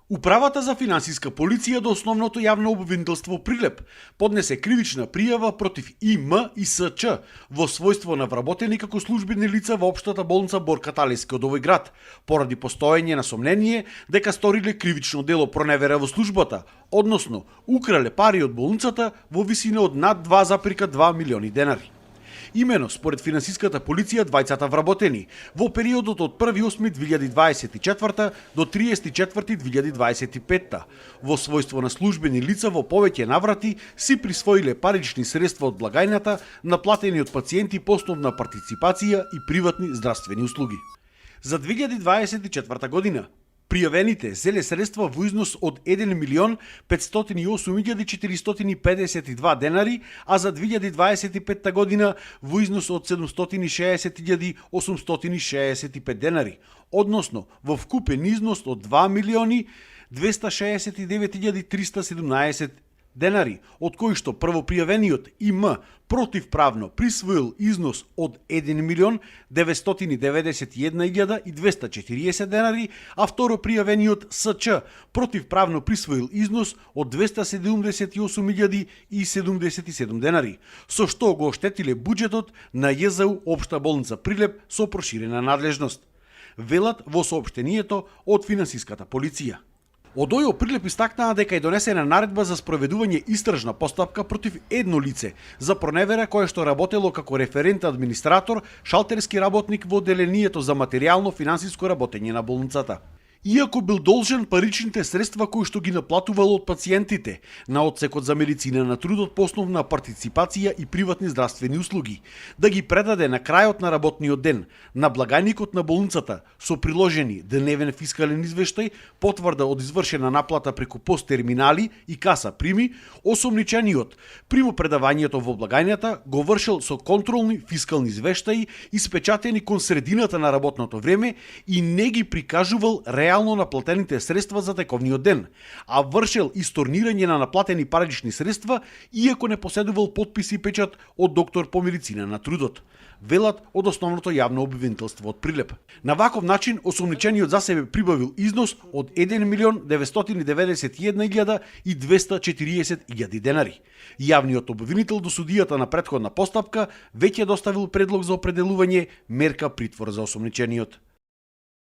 Управата за финансиска полиција до основното јавно обвинителство Прилеп поднесе кривична пријава против ИМ и СЧ во својство на вработени како службени лица во општата болница Борка Талиски од овој град, поради постоење на сомнение дека сториле кривично дело проневера во службата, односно украле пари од болницата во висина од над 2,2 милиони денари. Имено, според финансиската полиција, двајцата вработени во периодот од 1.8.2024 до 30.4.2025 во својство на службени лица во повеќе наврати си присвоиле парични средства од благајната наплатени од пациенти по основна партиципација и приватни здравствени услуги. За 2024 година пријавените зеле средства во износ од 1.508.452 денари, а за 2025 година во износ од 760.865 денари, односно во вкупен износ од 2.269.317 денари, од кои што првопријавениот ИМ противправно присвоил износ од 1.991.240 денари, а второпријавениот СЧ противправно присвоил износ од 278.077 денари, со што го оштетиле буџетот на ЈЗУ Општа болница Прилеп со проширена надлежност, велат во соопштението од финансиската полиција. Од ОЈО Прилеп истакнаа дека е донесена наредба за спроведување истражна постапка против едно лице за проневера кое што работело како референт администратор, шалтерски работник во одделението за материјално-финансиско работење на болницата. Иако бил должен паричните средства кои што ги наплатувал од пациентите на одсекот за медицина на трудот по основна партиципација и приватни здравствени услуги, да ги предаде на крајот на работниот ден на благајникот на болницата со приложени дневен фискален извештај, потврда од извршена наплата преку посттерминали и каса прими, осомничениот примопредавањето во благајната го вршил со контролни фискални извештаи испечатени кон средината на работното време и не ги прикажувал реално наплатените средства за тековниот ден, а вршел исторнирање на наплатени парични средства, иако не поседувал подпис и печат од доктор по медицина на трудот, велат од основното јавно обвинителство од Прилеп. На ваков начин осомничениот за себе прибавил износ од 1.991.240 денари. Јавниот обвинител до судијата на претходна постапка веќе доставил предлог за определување мерка притвор за осомничениот.